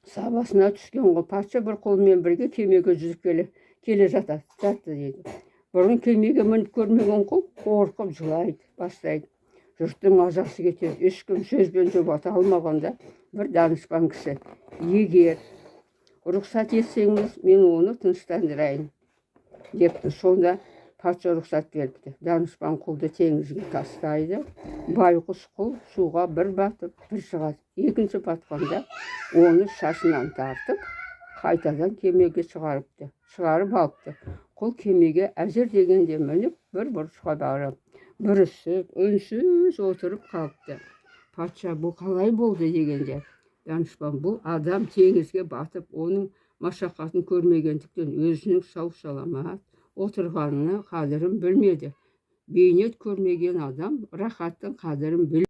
Сабасына түскен ғой. Патша бір құлымен бірге кемеге жүзіп келе жатты дейді. Бұрын кемеге мініп көрмеген құл қорқып жылай бастайды. Жұрттың мазасы кетеді. Ешкім сөзбен жұбата алмағанда, бір данышпан кісі: «Егер рұқсат етсеңіз, мен оны тыныштандырайын», – депті. Сонда патша рұқсат беріпті. Данышпан құлды теңізге тастайды. Байғұс құл суға бір батып, бір шығады. Екінші батқанда оны шашынан тартып, қайтадан кемеге шығарып алыпты. Құл кемеге әзер дегенде мініп, бір бұрышқа барып бүрісіп, үнсіз отырып қалыпты. Патша: «Бұл қалай болды?» – дегенде, данышпан: «Бұл адам теңізге батып, оның машақатын көрмегендіктен, өзінің сау саламат отырғанына қадірін білмеді. Бейнет көрмеген адам рахаттың қадірін біл